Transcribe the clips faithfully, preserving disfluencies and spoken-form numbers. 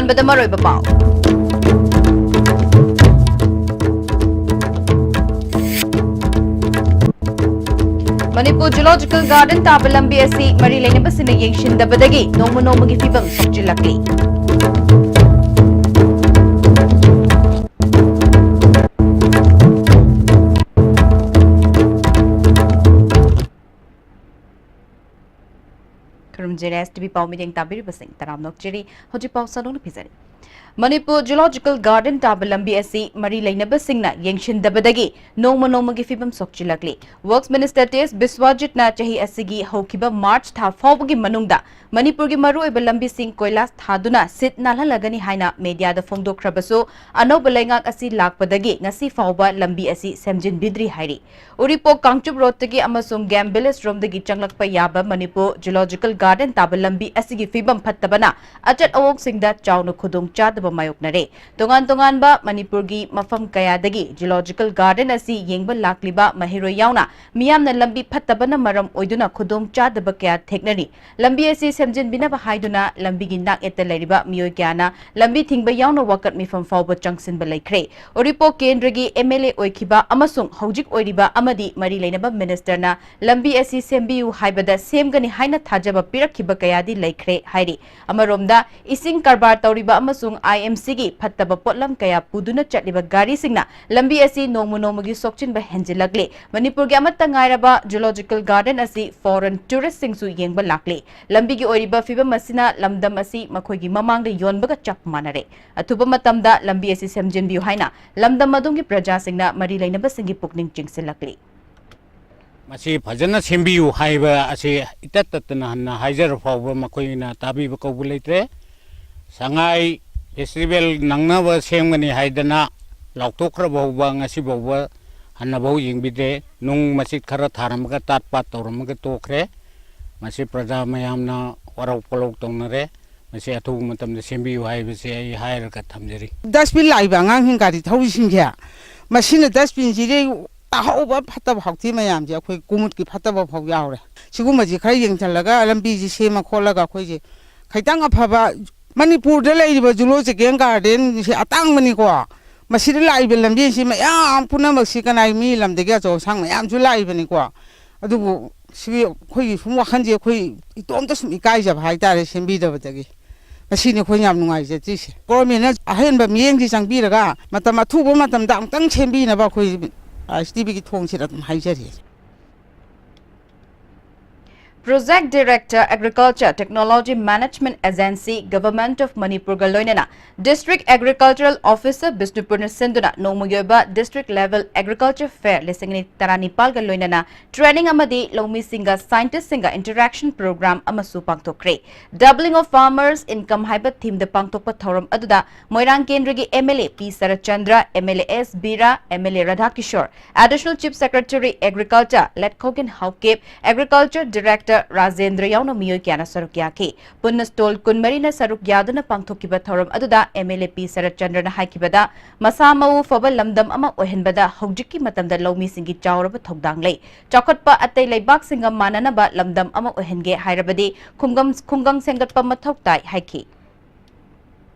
ꯕꯗ ꯃꯔꯨꯑꯣꯏꯕ ꯄꯥꯎ꯫ Manipur zoological garden ꯇꯥꯕ ꯂꯝꯕꯤ ꯑꯁꯤ ꯃꯔꯤ ꯂꯩꯅꯕꯁꯤꯡꯅ ꯌꯦꯡꯁꯤꯟꯗꯕꯗꯒꯤ ꯅꯣꯡꯃ ꯅꯣꯡꯃꯒꯤ ꯐꯤꯕꯝ ꯁꯣꯛꯆꯤꯜꯂꯛꯂꯤ꯫ ꯈꯨꯔꯨꯝꯖꯔꯤ ꯑꯦꯁ ꯇꯤ ꯚꯤ ꯄꯥꯎ ꯃꯤꯠꯌꯦꯡ ꯇꯥꯕꯤꯔꯤꯕꯁꯤꯡ ꯇꯔꯥꯝꯅ ꯑꯣꯛꯆꯔꯤ꯫ ꯍꯧꯖꯤꯛ ꯄꯥꯎ ꯁꯟꯗꯣꯛꯅ ꯄꯤꯖꯔꯤ꯫ ꯃꯅꯤꯄꯨꯔ ꯖꯨꯂꯣꯖꯤꯀꯦꯜ ꯒꯥꯔꯗꯦꯟ ꯇꯥꯕ ꯂꯝꯕꯤ ꯑꯁꯤ ꯃꯔꯤ ꯂꯩꯅꯕꯁꯤꯡꯅ ꯌꯦꯡꯁꯤꯟꯗꯕꯗꯒꯤ ꯅꯣꯡꯃ ꯅꯣꯡꯃꯒꯤ ꯐꯤꯕꯝ ꯁꯣꯛꯆꯤꯜꯂꯛꯂꯤ꯫ ꯋꯔꯛꯁ ꯃꯤꯅꯤꯁꯇꯔ ꯇꯤ ꯑꯦꯁ ꯕꯤꯁ꯭ꯋꯥꯖꯤꯠꯅ ꯆꯍꯤ ꯑꯁꯤꯒꯤ ꯍꯧꯈꯤꯕ ꯃꯥꯔꯆ ꯊꯥ ꯐꯥꯎꯕꯒꯤ ꯃꯅꯨꯡꯗ ꯃꯅꯤꯄꯨꯔꯒꯤ ꯃꯔꯨꯑꯣꯏꯕ ꯂꯝꯕꯤꯁꯤꯡ ꯀꯣꯏꯂꯥꯁ ꯊꯥꯗꯨꯅ ꯁꯤꯠ ꯅꯥꯜꯍꯜꯂꯒꯅꯤ ꯍꯥꯏꯅ ꯃꯦꯗꯤꯌꯥꯗ ꯐꯣꯡꯗꯣꯛꯈ꯭ꯔꯕꯁꯨ, ꯑꯅꯧꯕ ꯂꯩꯉꯥꯛ ꯑꯁꯤ ꯂꯥꯛꯄꯗꯒꯤ ꯉꯁꯤ ꯐꯥꯎꯕ ꯂꯝꯕꯤ ꯑꯁꯤ ꯁꯦꯝꯖꯤꯟꯕꯤꯗ꯭ꯔꯤ ꯍꯥꯏꯔꯤ꯫ ꯎꯔꯤꯄꯣꯛ ꯀꯥꯡꯆꯨꯞ ꯔꯣꯗꯇꯒꯤ ꯑꯃꯁꯨꯡ ꯒꯦꯝ ꯚꯤꯂꯦꯖ ꯔꯣꯝꯗꯒꯤ ꯆꯪꯂꯛꯄ ꯌꯥꯕ ꯃꯅꯤꯄꯨꯔ ꯖꯨꯂꯣꯖꯤꯀꯦꯜ ꯒꯥꯔꯗꯦꯟ ꯇꯥꯕ ꯂꯝꯕꯤ ꯑꯁꯤꯒꯤ ꯐꯤꯕꯝ ꯐꯠꯇꯕꯅ ꯑꯆꯠ ꯑꯋꯣꯡꯁꯤꯡꯗ ꯆꯥꯎꯅ ꯈꯨꯗꯣꯡ ꯆꯥꯗꯕ ꯃꯥꯌꯣꯛꯅꯔꯦ꯫ ꯇꯣꯉꯥꯟ ꯇꯣꯉꯥꯟꯕ ꯃꯅꯤꯄꯨꯔꯒꯤ ꯃꯐꯝ ꯀꯌꯥꯗꯒꯤ ꯖꯨꯂꯣꯖꯤꯀꯦꯜ ꯒꯥꯔꯗꯦꯟ ꯑꯁꯤ ꯌꯦꯡꯕ ꯂꯥꯛꯂꯤꯕ ꯃꯍꯩꯔꯣꯏ ꯌꯥꯎꯅ ꯃꯤꯌꯥꯝꯅ ꯂꯝꯕꯤ ꯐꯠꯇꯕꯅ ꯃꯔꯝ ꯑꯣꯏꯗꯨꯅ ꯈꯨꯗꯣꯡ ꯆꯥꯗꯕ ꯀꯌꯥ ꯊꯦꯡꯅꯔꯤ꯫ ꯂꯝꯕꯤ ꯑꯁꯤ ꯁꯦꯝꯖꯤꯟꯕꯤꯅꯕ ꯍꯥꯏꯗꯨꯅ ꯂꯝꯕꯤꯒꯤ ꯅꯥꯛ ꯌꯦꯠꯇ ꯂꯩꯔꯤꯕ ꯃꯤꯑꯣꯏ ꯀꯌꯥꯅ ꯂꯝꯕꯤ ꯊꯤꯡꯕ ꯌꯥꯎꯅ ꯋꯥꯀꯠ ꯃꯤꯐꯝ ꯐꯥꯎꯕ ꯆꯪꯁꯤꯟꯕ ꯂꯩꯈ꯭ꯔꯦ꯫ ꯎꯔꯤꯄꯣꯛ ꯀꯦꯟꯗ꯭ꯔꯒꯤ ꯑꯦꯝ ꯑꯦꯜ ꯑꯦ ꯑꯣꯏꯈꯤꯕ ꯑꯃꯁꯨꯡ ꯍꯧꯖꯤꯛ ꯑꯣꯏꯔꯤꯕ ꯑꯃꯗꯤ ꯃꯔꯤ ꯂꯩꯅꯕ ꯃꯤꯅꯤꯁꯇꯔꯅ ꯂꯝꯕꯤ ꯑꯁꯤ ꯁꯦꯝꯕꯤꯌꯨ ꯍꯥꯏꯕꯗ ꯁꯦꯝꯒꯅꯤ ꯍꯥꯏꯅ ꯊꯥꯖꯕ ꯄꯤꯔꯛꯈꯤꯕ ꯀꯌꯥꯗꯤ ꯂꯩꯈ꯭ꯔꯦ ꯍꯥꯏꯔꯤ꯫ ꯑꯃꯔꯣꯝꯗ, ꯏꯁꯤꯡ ꯀꯔꯕꯥꯔ ꯇꯧꯔꯤꯕ ꯑꯃꯁꯨꯡ ꯑꯥꯏ ꯑꯦꯝ ꯁꯤꯒꯤ ꯐꯠꯇꯕ ꯄꯣꯠꯂꯝ ꯀꯌꯥ ꯄꯨꯗꯨꯅ ꯆꯠꯂꯤꯕ ꯒꯥꯔꯤꯁꯤꯡꯅ ꯂꯝꯕꯤ ꯑꯁꯤ ꯅꯣꯡꯃ ꯅꯣꯡꯃꯒꯤ ꯁꯣꯛꯆꯤꯟꯕ ꯍꯦꯟꯖꯤꯜꯂꯛꯂꯦ꯫ ꯃꯅꯤꯄꯨꯔꯒꯤ ꯑꯃꯠꯇ ꯉꯥꯏꯔꯕ ꯖꯨꯂꯣꯖꯤꯀꯦꯜ ꯒꯥꯔꯗꯦꯟ ꯑꯁꯤ ꯐꯣꯔꯦꯟ ꯇꯨꯔꯤꯁꯁꯤꯡꯁꯨ ꯌꯦꯡꯕ ꯂꯥꯛꯂꯤ꯫ ꯂꯝꯕꯤꯒꯤ ꯑꯣꯏꯔꯤꯕ ꯐꯤꯕꯝ ꯑꯁꯤꯅ ꯂꯝꯗꯝ ꯑꯁꯤ ꯃꯈꯣꯏꯒꯤ ꯃꯃꯥꯡꯗ ꯌꯣꯟꯕꯒ ꯆꯞ ꯃꯥꯟꯅꯔꯦ꯫ ꯑꯊꯨꯕ ꯃꯇꯝꯗ ꯂꯝꯕꯤ ꯑꯁꯤ ꯁꯦꯝꯖꯤꯟꯕꯤꯌꯨ ꯍꯥꯏꯅ ꯂꯝꯗꯝ ꯑꯗꯨꯒꯤ ꯄ꯭ꯔꯖꯥꯁꯤꯡꯅ ꯃꯔꯤ ꯂꯩꯅꯕꯁꯤꯡꯒꯤ ꯄꯨꯛꯅꯤꯡ ꯆꯤꯡꯁꯤꯜꯂꯛꯂꯤ꯫ ꯃꯁꯤ ꯐꯖꯅ ꯁꯦꯝꯕꯤꯌꯨ ꯍꯥꯏꯕ ꯑꯁꯤ ꯏꯇꯠ ꯇꯠꯇꯅ ꯍꯟꯅ ꯍꯥꯏꯖꯔ ꯐꯥꯎꯕ ꯃꯈꯣꯏꯅ ꯇꯥꯕꯤꯕ ꯀꯧꯕ ꯂꯩꯇ꯭ꯔꯦ꯫ ꯁꯉꯥꯏ ꯐꯦꯁꯇꯤꯚꯦꯜ ꯅꯪꯅꯕ ꯁꯦꯝꯒꯅꯤ ꯍꯥꯏꯗꯅ ꯂꯥꯎꯊꯣꯛꯈ꯭ꯔ ꯐꯥꯎꯕ ꯉꯁꯤ ꯐꯥꯎꯕ ꯍꯟꯅꯐꯥꯎ ꯌꯦꯡꯕꯤꯗ꯭ꯔꯦ꯫ ꯅꯨꯡ ꯃꯆꯤꯠ ꯈꯔ ꯊꯥꯔꯝꯃꯒ ꯇꯥꯠ ꯄꯥꯠ ꯇꯧꯔꯝꯃꯒ ꯇꯣꯛꯈ꯭ꯔꯦ꯫ ꯃꯁꯤ ꯄ꯭ꯔꯖꯥ ꯃꯌꯥꯝꯅ ꯋꯥꯔꯧ ꯄꯨꯛꯂꯧ ꯇꯧꯅꯔꯦ꯫ ꯃꯁꯤ ꯑꯊꯨꯕ ꯃꯇꯝꯗ ꯁꯦꯝꯕꯤꯌꯨ ꯍꯥꯏꯕꯁꯤ ꯑꯩ ꯍꯥꯏꯔꯒ ꯊꯝꯖꯔꯤ꯫ ꯗꯁꯕꯤꯟ ꯂꯥꯛꯏꯕ ꯑꯉꯥꯡꯁꯤꯡ ꯒꯥꯔꯤ ꯊꯧꯔꯤꯁꯤꯡꯁꯦ, ꯃꯁꯤꯅ ꯗꯁꯕꯤꯟꯁꯤꯗꯩ ꯇꯥꯍꯧꯕ ꯐꯠꯇꯕ ꯍꯥꯎꯊꯤ ꯃꯌꯥꯝꯁꯦ ꯑꯩꯈꯣꯏ ꯀꯨꯃꯨꯠꯀꯤ ꯐꯠꯇꯕ ꯐꯥꯎ ꯌꯥꯎꯔꯦ꯫ ꯁꯤꯒꯨꯝꯕꯁꯤ ꯈꯔ ꯌꯦꯡꯁꯤꯜꯂꯒ ꯂꯝꯕꯤꯁꯤ ꯁꯦꯝꯃ ꯈꯣꯠꯂꯒ ꯑꯩꯈꯣꯏꯁꯦ ꯈꯤꯇꯪ ꯑꯐꯕ ꯃꯅꯤꯄꯨꯔꯗ ꯂꯩꯔꯤꯕ ꯖꯨꯂꯣꯖꯤꯀꯦꯜ ꯒꯥꯔꯗꯦꯟꯁꯤ ꯑꯇꯥꯡꯕꯅꯤꯀꯣ꯫ ꯃꯁꯤꯗ ꯂꯥꯛꯏꯕ ꯂꯝꯖꯦꯟꯁꯤ ꯃꯌꯥꯝ ꯄꯨꯝꯅꯃꯛꯁꯤ ꯀꯅꯥꯏ, ꯃꯤ ꯂꯝꯗꯒꯤ ꯑꯆꯧ ꯑꯁꯥꯡ ꯃꯌꯥꯝꯁꯨ ꯂꯥꯛꯏꯕꯅꯤꯀꯣ꯫ ꯑꯗꯨꯕꯨ ꯁꯤ ꯑꯩꯈꯣꯏꯒꯤ ꯁꯨꯝ ꯋꯥꯈꯜꯁꯦ ꯑꯩꯈꯣꯏ ꯏꯇꯣꯝꯇ ꯁꯨꯝ ꯏꯀꯥꯏꯖꯕ ꯍꯥꯏꯇꯥꯔꯦ, ꯁꯦꯝꯕꯤꯗꯕꯗꯒꯤ꯫ ꯃꯁꯤꯅꯤ ꯑꯩꯈꯣꯏꯅ ꯌꯥꯝ ꯅꯨꯡꯉꯥꯏꯖꯗ꯭ꯔꯤꯁꯦ꯫ ꯒꯣꯔꯃꯦꯟꯅ ꯑꯍꯦꯟꯕ ꯃꯤꯠꯌꯦꯡꯁꯤ ꯆꯪꯕꯤꯔꯒ ꯃꯇꯝ ꯑꯊꯨꯕ ꯃꯇꯝꯗ ꯑꯃꯨꯛꯇꯪ ꯁꯦꯝꯕꯤꯅꯕ ꯑꯩꯈꯣꯏ ꯑꯥꯏ ꯑꯦꯁ ꯇꯤ ꯚꯤꯒꯤ ꯊꯣꯡꯁꯤꯗ ꯑꯗꯨꯝ ꯍꯥꯏꯖꯔꯤ꯫ Project Director, Agriculture Technology Management Agency, Government of ꯃꯅꯤꯄꯨꯔꯒ ꯂꯣꯏꯅꯅ District Agricultural Officer ꯕꯤꯁꯅꯨꯄꯨꯔꯅ ꯁꯤꯟꯗꯨꯅ ꯅꯣꯡꯃꯒꯤ ꯑꯣꯏꯕ District Level Agriculture Fair ꯂꯤꯁꯤꯡ ꯑꯅꯤ ꯇꯔꯥꯅꯤꯄꯥꯜꯒ ꯂꯣꯏꯅꯅ training ꯑꯃꯗꯤ ꯂꯧꯃꯤꯁꯤꯡꯒ scientistꯁꯤꯡꯒ interaction program ꯑꯃꯁꯨ ꯄꯥꯡꯊꯣꯛꯈ꯭ꯔꯦ꯫ Doubling of Farmers Income ꯍꯥꯏꯕ themeꯗ ꯄꯥꯡꯊꯣꯛꯄ ꯊꯧꯔꯝ ꯑꯗꯨꯗ ꯃꯣꯏꯔꯥꯡ ꯀꯦꯟꯗ꯭ꯔꯒꯤ M L A P Saratchandra, M L A S Vira, M L A ꯔꯥꯙꯥꯀꯤꯁꯣꯔ, Additional Chief Secretary Agriculture ꯂꯦꯠꯈꯣꯒꯤꯟ Haokip, Agriculture Director Rajendra ꯌꯥꯎꯅ ꯃꯤꯑꯣꯏ ꯀꯌꯥꯅ ꯁꯔꯨꯛ ꯌꯥꯈꯤ꯫ ꯄꯨꯟꯅ stall ꯀꯨꯟꯃꯔꯤꯅ ꯁꯔꯨꯛ ꯌꯥꯗꯨꯅ ꯄꯥꯡꯊꯣꯛꯈꯤꯕ ꯊꯧꯔꯝ ꯑꯗꯨꯗ M L A ꯄꯤ ꯁꯔꯠꯆꯟꯗ꯭ꯔꯅ ꯍꯥꯏꯈꯤꯕꯗ, ꯃꯁꯥ ꯃꯎ ꯐꯕ ꯂꯝꯗꯝ ꯑꯃ ꯑꯣꯏꯍꯟꯕꯗ ꯍꯧꯖꯤꯛꯀꯤ ꯃꯇꯝꯗ ꯂꯧꯃꯤꯁꯤꯡꯒꯤ ꯆꯥꯎꯔꯕ ꯊꯧꯗꯥꯡ ꯂꯩ꯫ ꯆꯥꯎꯈꯠꯄ ꯑꯇꯩ ꯂꯩꯕꯥꯛꯁꯤꯡꯒ ꯃꯥꯟꯅꯅꯕ ꯂꯝꯗꯝ ꯑꯃ ꯑꯣꯏꯍꯟꯒꯦ ꯍꯥꯏꯔꯕꯗꯤ ꯈꯨꯡꯒꯪ, ꯈꯨꯡꯒꯪ ꯁꯦꯝꯒꯠꯄ ꯃꯊꯧ ꯇꯥꯏ ꯍꯥꯏꯈꯤ꯫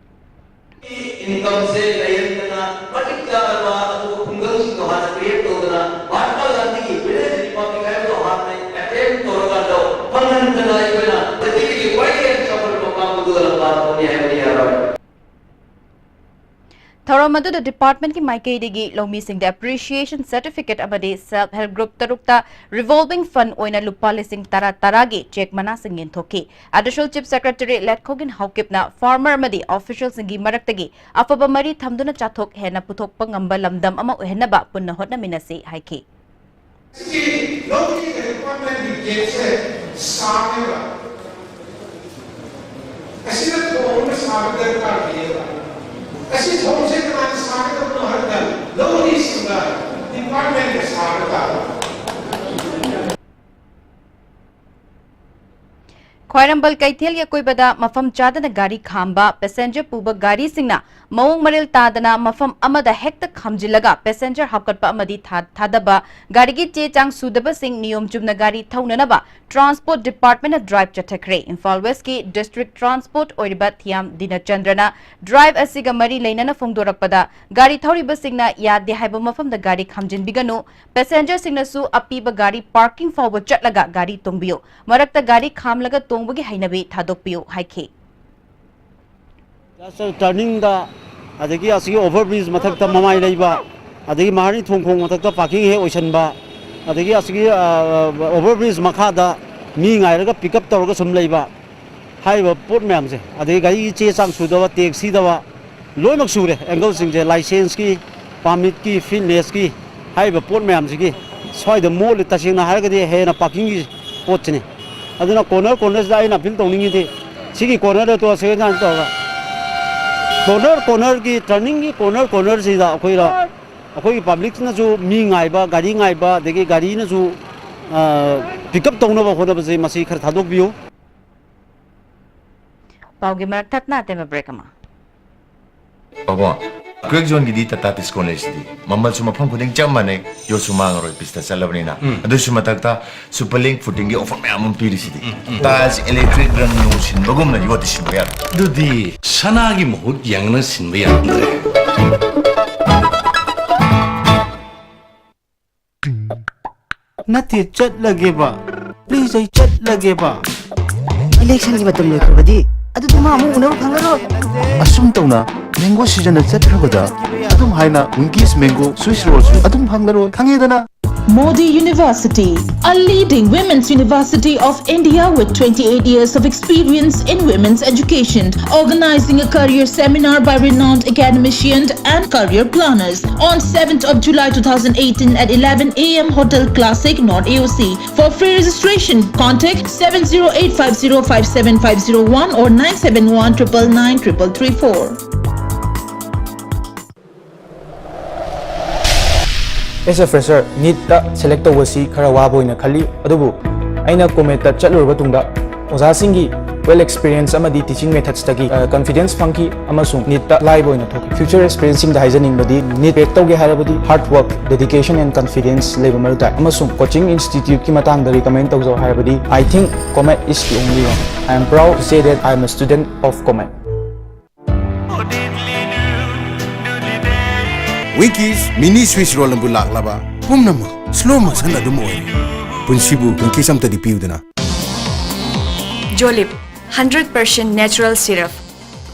Incomeꯁꯦ ꯂꯩꯍꯟꯗꯅ ꯃꯇꯤꯛ ꯆꯥꯔꯕ ꯑꯗꯨꯒ ꯈꯨꯡꯒꯪꯁꯤꯡꯗꯣ ꯍꯥꯟꯅ create ꯇꯧꯗꯅ ꯃꯍꯥꯠꯃꯥ ꯒꯥꯟꯙꯤꯒꯤ Village Republic ꯍꯥꯏꯕꯗꯣ ꯍꯥꯟꯅ attempt ꯇꯧꯔꯀꯥꯟꯗ ꯐꯪꯍꯟꯗꯅ ꯑꯩꯈꯣꯏꯅ ꯄ꯭ꯔꯤꯊꯤꯕꯤꯒꯤ ꯈ꯭ꯋꯥꯏꯗꯒꯤ ꯍꯦꯟꯅ ꯆꯥꯎꯈꯠꯂꯕ ꯀꯥꯡꯕꯨꯗꯨꯗ ꯂꯝꯕꯥ ꯊꯧꯕꯅꯤ ꯍꯥꯏꯕꯗꯤ ꯌꯥꯔꯣꯏ꯫ ꯊꯧꯔꯝ ꯑꯗꯨꯗ departmentꯀꯤ ꯃꯥꯏꯀꯩꯗꯒꯤ ꯂꯧꯃꯤꯁꯤꯡꯗ appreciation certificate ꯑꯃꯗꯤ self help group ꯇꯔꯨꯛꯇ revolving fund ꯑꯣꯏꯅ ꯂꯨꯄꯥ ꯂꯤꯁꯤꯡ ꯇꯔꯥ ꯇꯔꯥꯒꯤ cheque ꯃꯅꯥꯁꯤꯡ ꯌꯦꯟꯊꯣꯛꯈꯤ꯫ Additional Chief Secretary ꯂꯦꯠꯈꯣꯒꯤꯟ ꯍꯥꯎꯀꯤꯞꯅ farmer ꯑꯃꯗꯤ officialꯁꯤꯡꯒꯤ ꯃꯔꯛꯇꯒꯤ ꯑꯐꯕ ꯃꯔꯤ ꯊꯝꯗꯨꯅ ꯆꯥꯊꯣꯛ ꯍꯦꯟꯅ ꯄꯨꯊꯣꯛꯄ ꯉꯝꯕ ꯂꯝꯗꯝ ꯑꯃ ꯑꯣꯏꯍꯟꯅꯕ ꯄꯨꯟꯅ ꯍꯣꯠꯅꯃꯤꯟꯅꯁꯤ ꯍꯥꯏꯈꯤ꯫ ꯁꯤꯒꯤ ꯂꯧꯃꯤꯒꯤ departmentꯀꯤ gateꯁꯦ ꯁꯥꯡꯉꯦꯕ꯫ ꯑꯁꯤꯗ ꯊꯣꯡ ꯑꯃ ꯁꯥꯕ ꯗꯔꯀꯥꯔ ꯂꯩꯌꯦꯕ꯫ ꯑꯁꯤ ꯊꯣꯡꯁꯦ ꯀꯅꯥꯅ ꯁꯥꯒꯗꯕꯅꯣ ꯍꯥꯏꯕꯗ ꯂꯧꯃꯤꯁꯤꯡꯒ departmentꯀ ꯁꯥꯕ ꯇꯥꯕ꯫ ꯈ꯭ꯋꯥꯏꯔꯝꯕꯟ ꯀꯩꯊꯦꯜꯒꯤ ꯑꯀꯣꯏꯕꯗ ꯃꯐꯝ ꯆꯥꯗꯅ ꯒꯥꯔꯤ ꯈꯥꯝꯕ, ꯄꯦꯁꯦꯟꯖꯔ ꯄꯨꯕ ꯒꯥꯔꯤꯁꯤꯡꯅ ꯃꯑꯣꯡ ꯃꯔꯤꯜ ꯇꯥꯗꯅ ꯃꯐꯝ ꯑꯃꯗ ꯍꯦꯛꯇ ꯈꯥꯝꯖꯤꯜꯂꯒ ꯄꯦꯁꯦꯟꯖꯔ ꯍꯥꯞꯀꯠꯄ ꯑꯃꯗꯤ ꯊꯥ-, ꯊꯥꯗꯕ, ꯒꯥꯔꯤꯒꯤ ꯆꯦ ꯆꯥꯡ ꯁꯨꯗꯕꯁꯤꯡ ꯅꯤꯌꯣꯝ ꯆꯨꯝꯅ ꯒꯥꯔꯤ ꯊꯧꯅꯅꯕ ꯇ꯭ꯔꯥꯟꯁꯄꯣꯔꯠ ꯗꯤꯄꯥꯔꯠꯃꯦꯟꯅ ꯗ꯭ꯔꯥꯏꯚ ꯆꯠꯊꯈ꯭ꯔꯦ꯫ ꯏꯝꯐꯥꯜ ꯋꯦꯁꯀꯤ ꯗꯤꯁꯇ꯭ꯔꯤꯛ ꯇ꯭ꯔꯥꯟꯁꯄꯣꯔꯠ ꯑꯣꯏꯔꯤꯕ ꯊꯤꯌꯥꯝ ꯗꯤꯅꯆꯟꯗ꯭ꯔꯅ ꯗ꯭ꯔꯥꯏꯚ ꯑꯁꯤꯒ ꯃꯔꯤ ꯂꯩꯅꯅ ꯐꯣꯡꯗꯣꯔꯛꯄꯗ, ꯒꯥꯔꯤ ꯊꯧꯔꯤꯕꯁꯤꯡꯅ ꯌꯥꯗꯦ ꯍꯥꯏꯕ ꯃꯐꯝꯗ ꯒꯥꯔꯤ ꯈꯥꯝꯖꯤꯟꯕꯤꯒꯅꯨ, ꯄꯦꯁꯦꯟꯖꯔꯁꯤꯡꯅꯁꯨ ꯑꯄꯤꯕ ꯒꯥꯔꯤ ꯄꯥꯔꯀꯤꯡ ꯐꯥꯎꯕ ꯆꯠꯂꯒ ꯒꯥꯔꯤ ꯇꯣꯡꯕꯤꯌꯨ, ꯃꯔꯛꯇ ꯒꯥꯔꯤ ꯈꯥꯝꯂꯒ ꯇꯣꯡꯕꯒꯤ ꯍꯩꯅꯕꯤ ꯊꯥꯗꯣꯛꯄꯤꯌꯨ ꯍꯥꯏꯈꯤ꯫ ꯇꯔꯅꯤꯡꯗ, ꯑꯗꯒꯤ ꯑꯁꯤꯒꯤ ꯑꯣꯚꯔ ꯕ꯭ꯔꯤꯖ ꯃꯊꯛꯇ ꯃꯃꯥꯏ ꯂꯩꯕ, ꯑꯗꯒꯤ ꯃꯍꯥꯔꯅꯤ ꯊꯣꯡꯈꯣꯡ ꯃꯊꯛꯇ ꯄꯥꯔꯀꯤꯡ ꯍꯦꯛ ꯑꯣꯏꯁꯟꯕ, ꯑꯗꯒꯤ ꯑꯁꯤꯒꯤ ꯑꯣꯚꯔ ꯕ꯭ꯔꯤꯖ ꯃꯈꯥꯗ ꯃꯤ ꯉꯥꯏꯔꯒ ꯄꯤꯛ ꯑꯞ ꯇꯧꯔꯒ ꯁꯨꯝ ꯂꯩꯕ, ꯍꯥꯏꯔꯤꯕ ꯄꯣꯠ ꯃꯌꯥꯝꯁꯦ, ꯑꯗꯒꯤ ꯒꯥꯔꯤꯒꯤ ꯆꯦ ꯆꯥꯡ ꯁꯨꯗꯕ, ꯇꯦꯛꯁ ꯊꯤꯗꯕ, ꯂꯣꯏꯅꯃꯛ ꯁꯨꯔꯦ꯫ ꯑꯦꯡꯒꯜꯁꯤꯡꯁꯦ, ꯂꯥꯏꯁꯦꯟꯁꯀꯤ, ꯄꯥꯔꯃꯤꯠꯀꯤ, ꯐꯤꯠꯅꯦꯁꯀꯤ, ꯍꯥꯏꯔꯤꯕ ꯄꯣꯠ ꯃꯌꯥꯝꯁꯤꯒꯤ ꯁ꯭ꯋꯥꯏꯗ ꯃꯣꯠꯂꯤ꯫ ꯇꯁꯦꯡꯅ ꯍꯥꯏꯔꯒꯗꯤ ꯍꯦꯟꯅ ꯄꯥꯔꯀꯤꯡꯒꯤ ꯄꯣꯠꯁꯤꯅꯤ꯫ ꯑꯗꯨꯅ ꯀꯣꯔꯅꯔ ꯀꯣꯔꯅꯔꯁꯤꯗ ꯑꯩꯅ ꯑꯄꯤꯜ ꯇꯧꯅꯤꯡꯉꯤꯗꯤ, ꯁꯤꯒꯤ ꯀꯣꯔꯅꯔꯗ ꯇꯣ ꯑꯁꯤꯗ ꯇꯧꯔꯒ, ꯀꯣꯔꯅꯔ ꯀꯣꯔꯅꯔꯒꯤ, ꯇꯔꯅꯤꯡꯒꯤ ꯀꯣꯔꯅꯔ ꯀꯣꯔꯅꯔꯁꯤꯗ ꯑꯩꯈꯣꯏꯅ, ꯑꯩꯈꯣꯏꯒꯤ ꯄꯕ꯭ꯂꯤꯛꯁꯤꯅꯁꯨ ꯃꯤ ꯉꯥꯏꯕ, ꯒꯥꯔꯤ ꯉꯥꯏꯕ, ꯑꯗꯒꯤ ꯒꯥꯔꯤꯅꯁꯨ ꯄꯤꯛ ꯑꯞ ꯇꯧꯅꯕ ꯍꯣꯠꯅꯕꯁꯦ, ꯃꯁꯤ ꯈꯔ ꯊꯥꯗꯣꯛꯄꯤꯌꯨ꯫ ꯄꯥꯎꯒꯤ ꯃꯔꯛ ꯊꯠꯅ ꯑꯇꯦꯟꯕ ꯕ꯭ꯔꯦꯛ ꯑꯃ꯫ ꯄꯥꯕꯨꯡ, ꯀ꯭ꯔꯦꯛ ꯖꯣꯟꯒꯤꯗꯤ ꯇꯥꯇꯥ ꯗꯤꯁꯀꯥꯎꯟ ꯂꯩꯁꯤꯗꯤ꯫ ꯃꯃꯜꯁꯨ ꯃꯐꯝ ꯈꯨꯗꯤꯡ ꯆꯞ ꯃꯥꯟꯅꯩ, ꯌꯣꯠꯁꯨ ꯃꯥꯡꯉꯔꯣꯏ, ꯄꯤꯁꯇ ꯆꯠꯂꯕꯅꯤꯅ꯫ ꯑꯗꯨꯁꯨ ꯃꯊꯛꯇ ꯁꯨꯄꯔ ꯂꯤꯡ ꯐꯨꯇꯤꯡꯒꯤ ꯑꯣꯐꯔ ꯃꯌꯥꯝ ꯑꯃ ꯄꯤꯔꯤꯁꯤꯗꯤ꯫ ꯇꯥꯏꯜꯁ ꯏꯂꯦꯛꯇ꯭ꯔꯤꯛ ꯔꯪ ꯅꯨꯡ ꯁꯤꯟꯕꯒꯨꯝꯅ ꯌꯣꯠꯇꯤ ꯁꯤꯟꯕ ꯌꯥꯔꯣꯏ꯫ ꯑꯗꯨꯗꯤ ꯁꯅꯥꯒꯤ ꯃꯍꯨꯠ ꯌꯥꯡꯅ ꯁꯤꯟꯕ ꯌꯥꯔꯝꯗ꯭ꯔꯦ꯫ ꯅꯠꯇꯦ, ꯆꯠꯂꯒꯦꯕ꯫ ꯄ꯭ꯂꯤꯖ, ꯑꯩ ꯆꯠꯂꯒꯦꯕ꯫ ꯏꯂꯦꯛꯁꯟꯒꯤ ꯃꯇꯝ ꯂꯣꯏꯈ꯭ꯔꯕꯗꯤ ꯑꯗꯨꯗꯤ ꯃꯥ ꯑꯃꯨꯛ ꯎꯅꯕ ꯐꯪꯉꯔꯣꯏ꯫ ꯑꯁꯨꯝ ꯇꯧꯅ ꯃꯦꯡꯒꯣ ꯁꯤꯖꯟꯅ ꯆꯠꯈ꯭ꯔꯕꯗ ꯑꯗꯨꯝ ꯍꯥꯏꯅ ꯋꯤꯡꯀꯤꯁ ꯃꯦꯡꯒꯣ ꯁ꯭ꯋꯤꯁ ꯔꯣꯜꯁꯨ ꯑꯗꯨꯝ ꯐꯪꯂꯔꯣꯏ, ꯈꯪꯉꯦꯗꯅ? Modi University, a leading women's university of India with twenty-eight years of experience in women's education, organizing a career seminar by renowned academicians and career planners on seventh of July two thousand eighteen at eleven A M, Hotel Classic, North A O C. For free registration, contact seven zero eight five zero five seven five zero one or nine seven one triple nine triple three four. S A fresher, ꯅꯤꯠꯇ select ꯇꯧꯕꯁꯤ ꯈꯔ ꯋꯥꯕ ꯑꯣꯏꯅ ꯈꯜꯂꯤ, ꯑꯗꯨꯕꯨ ꯑꯩꯅ ꯀꯣꯃꯦꯠꯇ ꯆꯠꯂꯨꯔꯕ ꯇꯨꯡꯗ ꯑꯣꯖꯥꯁꯤꯡꯒꯤ well experience ꯑꯃꯗꯤ teaching methodsꯇꯒꯤ, ꯑ, confidence ꯐꯪꯈꯤ ꯑꯃꯁꯨꯡ NEETꯇ ꯂꯥꯏꯕ ꯑꯣꯏꯅ ꯊꯣꯛꯈꯤ꯫ Future aspirantꯁꯤꯡꯗ ꯍꯥꯏꯖꯅꯤꯡꯕꯗꯤ, NEET crack ꯇꯧꯒꯦ ꯍꯥꯏꯔꯕꯗꯤ hard work, dedication and confidence ꯂꯩꯕ ꯃꯔꯨ ꯇꯥꯏ꯫ ꯑꯃꯁꯨꯡ coaching instituteꯀꯤ ꯃꯇꯥꯡꯗ recommend ꯇꯧꯖꯧ ꯍꯥꯏꯔꯕꯗꯤ, I think COMET is the only one. I am proud to say that I am a student of COMET. Winkies mini Swiss roll ꯑꯗꯨꯕꯨ ꯂꯥꯛꯂꯕ ꯄꯨꯝꯅꯃꯛ slow motion ꯑꯗꯨꯝ ꯑꯣꯏꯔꯦ꯫ ꯄꯨꯟꯁꯤꯕꯨ Winkies ꯑꯝꯇꯗꯤ ꯄꯤꯌꯨꯗꯅ꯫ Jolib, hundred percent natural syrup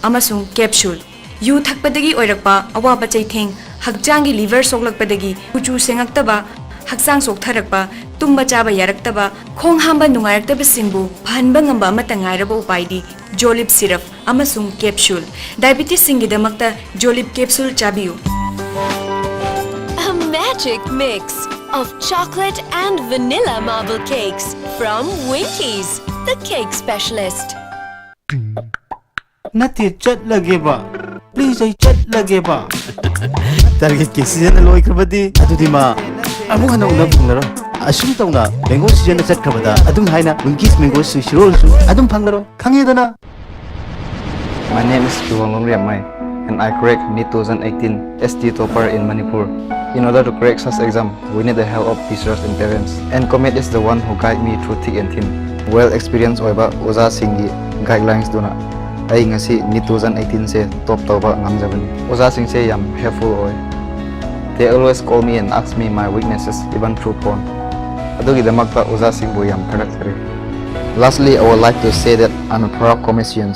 ꯑꯃꯁꯨꯡ capsule꯫ U ꯊꯛꯄꯗꯒꯤ ꯑꯣꯏꯔꯛꯄ ꯑꯋꯥꯕ ꯆꯩꯊꯦꯡ, ꯍꯛꯆꯥꯡꯒꯤ liver ꯁꯣꯛꯂꯛꯄꯗꯒꯤ ꯀꯨꯆꯨ ꯁꯦꯡꯉꯛꯇꯕ, ꯍꯛꯆꯥꯡ ꯁꯣꯛꯊꯔꯛꯄ, ꯇꯨꯝꯕ ꯆꯥꯕ ꯌꯥꯔꯛꯇꯕ, ꯈꯣꯡ ꯍꯥꯝꯕ ꯅꯨꯡꯉꯥꯏꯔꯛꯇꯕꯁꯤꯡꯕꯨ ꯐꯍꯟꯕ ꯉꯝꯕ ꯑꯃꯠꯇ ꯉꯥꯏꯔꯕ ꯎꯄꯥꯏꯗꯤ Jolib syrup ꯑꯃꯁꯨꯡ capsule꯫ Diabetesꯁꯤꯡꯒꯤꯗꯃꯛꯇ Jolib capsule ꯆꯥꯕꯤꯌꯨ꯫ A magic mix of chocolate and vanilla marble cakes from Winkies, the cake specialist. ꯅꯠꯇꯦ, ꯆꯠꯂꯒꯦꯕ꯫ Please, ꯑꯩ ꯆꯠꯂꯒꯦꯕ꯫ Targetꯀꯤ seasonꯅ ꯂꯣꯏꯈ꯭ꯔꯕꯗꯤ ꯑꯗꯨꯗꯤ ꯃꯥ ꯑꯃꯨꯛ ꯍꯟꯅ ꯎꯅꯕ ꯐꯪꯂꯔꯣꯏ꯫ ꯑꯁꯨꯝ ꯇꯧꯅ mango seasonꯅ ꯆꯠꯈ꯭ꯔꯕꯗ ꯑꯗꯨꯝ ꯍꯥꯏꯅ Winkies mango Swiss rollꯁꯨ ꯑꯗꯨꯝ ꯐꯪꯂꯔꯣꯏ꯫ ꯈꯪꯉꯦꯗꯅ? My name is Kiwang Longriamai, and I crack NEET two thousand eighteen, S T topper in Manipur. In order to crack such exam, we need the help of teachers and parents. And COMET is the one who guide me through thick and thin. Well experienced ꯑꯣꯏꯕ ꯑꯣꯖꯥꯁꯤꯡꯒꯤ guidelines ꯗꯨꯅ ꯑꯩ ꯉꯁꯤ NEET two thousand eighteen ꯁꯦ top ꯇꯧꯕ ꯉꯝꯖꯕꯅꯤ꯫ ꯑꯣꯖꯥꯁꯤꯡꯁꯦ ꯌꯥꯝ helpful ꯑꯣꯏ꯫ They always call me and ask me my weaknesses, even through phone. ꯑꯗꯨꯒꯤꯗꯃꯛꯇ ꯑꯣꯖꯥꯁꯤꯡꯕꯨ ꯌꯥꯝ ꯊꯥꯒꯠꯆꯔꯤ꯫ Lastly, I would like to say that I'm a proud COMETian.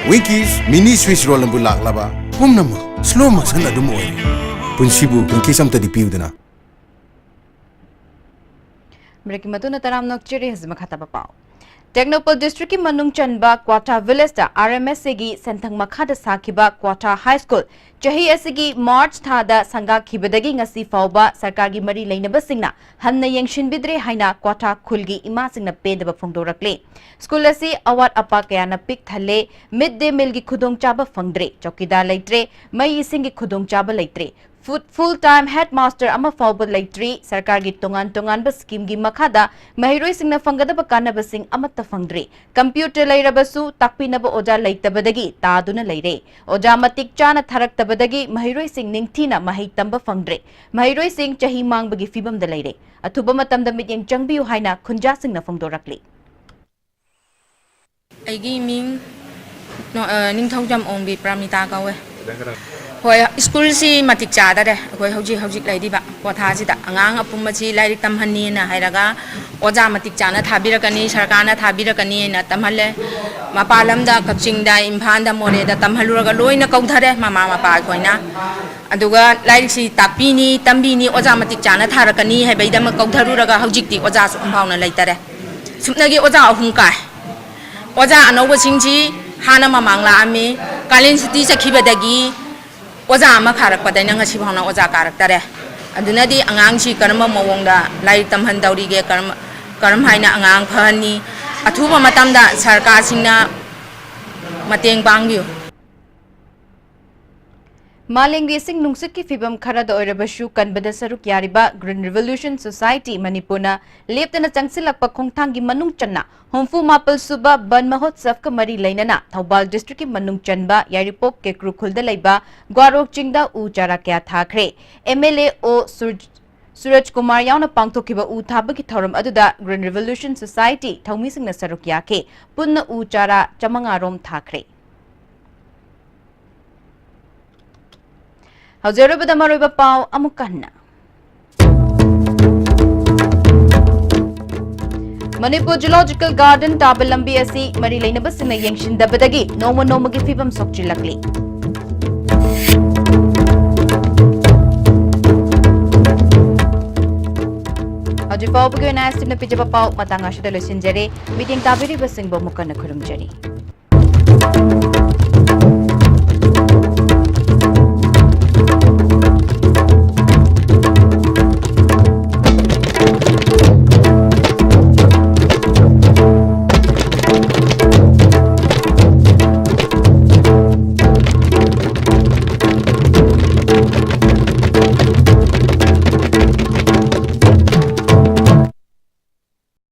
Winkies mini Swiss roll ꯑꯗꯨꯕꯨ ꯂꯥꯛꯂꯕ ꯄꯨꯝꯅꯃꯛ slow motion ꯑꯗꯨꯝ ꯑꯣꯏꯔꯦ꯫ ꯄꯨꯟꯁꯤꯕꯨ Winkies ꯑꯝꯇꯗꯤ ꯄꯤꯌꯨꯗꯅ꯫ ꯕ꯭ꯔꯦꯛꯀꯤ ꯃꯇꯨꯡꯗ ꯇꯔꯥꯝꯅ ꯑꯣꯛꯆꯔꯤ꯫ ꯍꯧꯖꯤꯛ ꯃꯈꯥ ꯇꯥꯕ ꯄꯥꯎ꯫ ꯇꯦꯡꯅꯧꯄꯜ ꯗꯤꯁꯇ꯭ꯔꯤꯛꯀꯤ ꯃꯅꯨꯡ ꯆꯟꯕ ꯀ꯭ꯋꯥꯊꯥ ꯚꯤꯂꯦꯖꯇ ꯑꯥꯔ ꯑꯦꯝ ꯑꯦꯁ ꯑꯦꯒꯤ ꯁꯦꯟꯊꯪ ꯃꯈꯥꯗ ꯁꯥꯈꯤꯕ ꯀ꯭ꯋꯥꯊꯥ ꯍꯥꯏ ꯁ꯭ꯀꯨꯜ ꯆꯍꯤ ꯑꯁꯤꯒꯤ ꯃꯥꯔꯆ ꯊꯥꯗ ꯁꯪꯒꯥꯈꯤꯕꯗꯒꯤ ꯉꯁꯤ ꯐꯥꯎꯕ ꯁꯔꯀꯥꯔꯒꯤ ꯃꯔꯤ ꯂꯩꯅꯕꯁꯤꯡꯅ ꯍꯟꯅ ꯌꯦꯡꯁꯤꯟꯕꯤꯗ꯭ꯔꯦ ꯍꯥꯏꯅ ꯀ꯭ꯋꯥꯊꯥ ꯈꯨꯜꯒꯤ ꯏꯃꯥꯁꯤꯡꯅ ꯄꯦꯟꯗꯕ ꯐꯣꯡꯗꯣꯔꯛꯂꯤ꯫ ꯁ꯭ꯀꯨꯜ ꯑꯁꯤ ꯑꯋꯥꯠ ꯑꯄꯥ ꯀꯌꯥꯅ ꯄꯤꯛ ꯊꯜꯂꯦ, ꯃꯤꯗ ꯗꯦ ꯃꯤꯜꯒꯤ ꯈꯨꯗꯣꯡꯆꯥꯕ ꯐꯪꯗ꯭ꯔꯦ, ꯆꯧꯀꯤꯗꯥꯔ ꯂꯩꯇ꯭ꯔꯦ, ꯃꯩ ꯏꯁꯤꯡꯒꯤ ꯈꯨꯗꯣꯡꯆꯥꯕ ꯂꯩꯇ꯭ꯔꯦ, ꯐꯨꯜ ꯇꯥꯏꯝ ꯍꯦꯗ ꯃꯥꯁꯇꯔ ꯑꯃ ꯐꯥꯎꯕ ꯂꯩꯇ꯭ꯔꯤ꯫ ꯁꯔꯀꯥꯔꯒꯤ ꯇꯣꯉꯥꯟ ꯇꯣꯉꯥꯟꯕ ꯁ꯭ꯀꯤꯝꯒꯤ ꯃꯈꯥꯗ ꯃꯍꯩꯔꯣꯏꯁꯤꯡꯅ ꯐꯪꯒꯗꯕ ꯀꯥꯟꯅꯕꯁꯤꯡ ꯑꯃꯠꯇ ꯐꯪꯗ꯭ꯔꯤ꯫ ꯀꯝꯄ꯭ꯌꯨꯇꯔ ꯂꯩꯔꯕꯁꯨ ꯇꯥꯛꯄꯤꯅꯕ ꯑꯣꯖꯥ ꯂꯩꯇꯕꯗꯒꯤ ꯇꯥꯗꯨꯅ ꯂꯩꯔꯦ꯫ ꯑꯣꯖꯥ ꯃꯇꯤꯛ ꯆꯥꯅ ꯊꯥꯔꯛꯇꯕꯗꯒꯤ ꯃꯍꯩꯔꯣꯏꯁꯤꯡ ꯅꯤꯡꯊꯤꯅ ꯃꯍꯩ ꯇꯝꯕ ꯐꯪꯗ꯭ꯔꯦ꯫ ꯃꯍꯩꯔꯣꯏꯁꯤꯡ ꯆꯍꯤ ꯃꯥꯡꯕꯒꯤ ꯐꯤꯕꯝꯗ ꯂꯩꯔꯦ꯫ ꯑꯊꯨꯕ ꯃꯇꯝꯗ ꯃꯤꯠꯌꯦꯡ ꯆꯪꯕꯤꯌꯨ ꯍꯥꯏꯅ ꯈꯨꯟꯖꯥꯁꯤꯡꯅ ꯐꯣꯡꯗꯣꯔꯛꯂꯤ꯫ ꯑꯩꯒꯤ ꯃꯤꯡ ꯅꯣ-, ꯑ, ꯅꯤꯡꯊꯧꯖꯝ ꯑꯣꯡꯕꯤ ꯄ꯭ꯔꯃꯤꯇꯥ ꯀꯧꯋꯦ꯫ ꯍꯣꯏ, ꯁ꯭ꯀꯨꯜꯁꯤ ꯃꯇꯤꯛ ꯆꯥꯗꯔꯦ꯫ ꯑꯩꯈꯣꯏ ꯍꯧꯖꯤꯛ ꯍꯧꯖꯤꯛ ꯂꯩꯔꯤꯕ ꯀ꯭ꯋꯥꯊꯥꯁꯤꯗ ꯑꯉꯥꯡ ꯑꯄꯨꯝꯕꯁꯤ ꯂꯥꯏꯔꯤꯛ ꯇꯝꯍꯟꯅꯤꯅ ꯍꯥꯏꯔꯒ ꯑꯣꯖꯥ ꯃꯇꯤꯛ ꯆꯥꯅ ꯊꯥꯕꯤꯔꯛꯀꯅꯤ, ꯁꯔꯀꯥꯔꯅ ꯊꯥꯕꯤꯔꯛꯀꯅꯤ ꯍꯥꯏꯅ ꯇꯝꯍꯜꯂꯦ꯫ ꯃꯄꯥꯟ ꯂꯝꯗ, ꯀꯛꯆꯤꯡꯗ, ꯏꯝꯐꯥꯜꯗ, ꯃꯣꯔꯦꯗ ꯇꯝꯍꯜꯂꯨꯔꯒ ꯂꯣꯏꯅ ꯀꯧꯊꯔꯦ ꯃꯃꯥ ꯃꯄꯥ ꯑꯩꯈꯣꯏꯅ꯫ ꯑꯗꯨꯒ ꯂꯥꯏꯔꯤꯛꯁꯤ ꯇꯥꯛꯄꯤꯅꯤ, ꯇꯝꯕꯤꯅꯤ, ꯑꯣꯖꯥ ꯃꯇꯤꯛ ꯆꯥꯅ ꯊꯥꯔꯛꯀꯅꯤ ꯍꯥꯏꯕꯒꯤꯗꯃꯛ ꯀꯧꯊꯔꯨꯔꯒ ꯍꯧꯖꯤꯛꯇꯤ ꯑꯣꯖꯥꯁꯨ ꯑꯝꯐꯥꯎꯅ ꯂꯩꯇꯔꯦ꯫ ꯁꯨꯞꯅꯒꯤ ꯑꯣꯖꯥ ꯑꯍꯨꯝ ꯀꯥꯏ꯫ ꯑꯣꯖꯥ ꯑꯅꯧꯕꯁꯤꯡꯁꯤ ꯍꯥꯟꯅ ꯃꯃꯥꯡ ꯂꯥꯛꯑꯝꯃꯤ, ꯀꯥꯂꯦꯟ ꯁꯨꯇꯤ ꯆꯠꯈꯤꯕꯗꯒꯤ ꯑꯣꯖꯥ ꯑꯃ ꯀꯥꯔꯛꯄꯗꯩꯅ ꯉꯁꯤ ꯐꯥꯎꯅ ꯑꯣꯖꯥ ꯀꯥꯔꯛꯇꯔꯦ꯫ ꯑꯗꯨꯅꯗꯤ ꯑꯉꯥꯡꯁꯤ ꯀꯔꯝꯕ ꯃꯑꯣꯡꯗ ꯂꯥꯏꯔꯤꯛ ꯇꯝꯍꯟꯗꯧꯔꯤꯒꯦ, ꯀꯔꯝ-, ꯀꯔꯝ ꯍꯥꯏꯅ ꯑꯉꯥꯡ ꯐꯍꯟꯅꯤ? ꯑꯊꯨꯕ ꯃꯇꯝꯗ ꯁꯔꯀꯥꯔꯁꯤꯡꯅ ꯃꯇꯦꯡ ꯄꯥꯡꯕꯤꯌꯨ꯫ ꯃꯥꯂꯦꯝꯒꯤ ꯏꯁꯤꯡ ꯅꯨꯡꯁꯤꯠꯀꯤ ꯐꯤꯕꯝ ꯈꯔꯗ ꯑꯣꯏꯔꯕꯁꯨ ꯀꯟꯕꯗ ꯁꯔꯨꯛ ꯌꯥꯔꯤꯕ Green Revolution Society ꯃꯅꯤꯄꯨꯔꯅ ꯂꯦꯞꯇꯅ ꯆꯪꯁꯤꯜꯂꯛꯄ ꯈꯣꯡꯊꯥꯡꯒꯤ ꯃꯅꯨꯡ ꯆꯟꯅ ꯍꯨꯝꯐꯨ ꯃꯥꯄꯜ ꯁꯨꯕ ꯕꯟ ꯃꯍꯣꯠꯁꯕꯀ ꯃꯔꯤ ꯂꯩꯅꯅ ꯊꯧꯕꯥꯜ ꯗꯤꯁꯇ꯭ꯔꯤꯛꯀꯤ ꯃꯅꯨꯡ ꯆꯟꯕ ꯌꯥꯏꯔꯤꯄꯣꯛ ꯀꯦꯀ꯭ꯔꯨ ꯈꯨꯜꯗ ꯂꯩꯕ ꯒ꯭ꯋꯥꯔꯣꯛ ꯆꯤꯡꯗ ꯎ ꯆꯥꯔꯥ ꯀꯌꯥ ꯊꯥꯈ꯭ꯔꯦ꯫ ꯑꯦꯝ ꯑꯦꯜ ꯑꯦ ꯑꯣ ꯁꯨꯔ-, ꯁꯨꯔꯖ ꯀꯨꯃꯥꯔ ꯌꯥꯎꯅ ꯄꯥꯡꯊꯣꯛꯈꯤꯕ ꯎ ꯊꯥꯕꯒꯤ ꯊꯧꯔꯝ ꯑꯗꯨꯗ Green Revolution Society ꯊꯧꯃꯤꯁꯤꯡꯅ ꯁꯔꯨꯛ ꯌꯥꯈꯤ꯫ ꯄꯨꯟꯅ ꯎ ꯆꯥꯔꯥ ꯆꯥꯃꯉꯥ ꯔꯣꯝ ꯊꯥꯈ꯭ꯔꯦ꯫ ꯍꯧꯖꯤꯛ ꯑꯔꯣꯏꯕꯗ ꯃꯔꯨꯑꯣꯏꯕ ꯄꯥꯎ ꯑꯃꯨꯛ ꯍꯟꯅ꯫ ꯃꯅꯤꯄꯨꯔ ꯖꯨꯂꯣꯖꯤꯀꯦꯜ ꯒꯥꯔꯗꯦꯟ ꯇꯥꯕ ꯂꯝꯕꯤ ꯑꯁꯤ ꯃꯔꯤ ꯂꯩꯅꯕꯁꯤꯡꯅ ꯌꯦꯡꯁꯤꯟꯗꯕꯗꯒꯤ ꯅꯣꯡꯃ ꯅꯣꯡꯃꯒꯤ ꯐꯤꯕꯝ ꯁꯣꯛꯆꯤꯜꯂꯛꯂꯤ꯫ ꯍꯧꯖꯤꯛ ꯐꯥꯎꯕꯒꯤ ꯑꯣꯏꯅ ꯑꯦꯁ ꯇꯤꯚꯤꯅ ꯄꯤꯖꯕ ꯄꯥꯎ ꯃꯇꯥꯡ ꯑꯁꯤꯗ ꯂꯣꯏꯁꯤꯟꯖꯔꯦ꯫ ꯃꯤꯠꯌꯦꯡ ꯇꯥꯕꯤꯔꯤꯕꯁꯤꯡꯕꯨ ꯑꯃꯨꯛ ꯍꯟꯅ ꯈꯨꯔꯨꯝꯖꯔꯤ꯫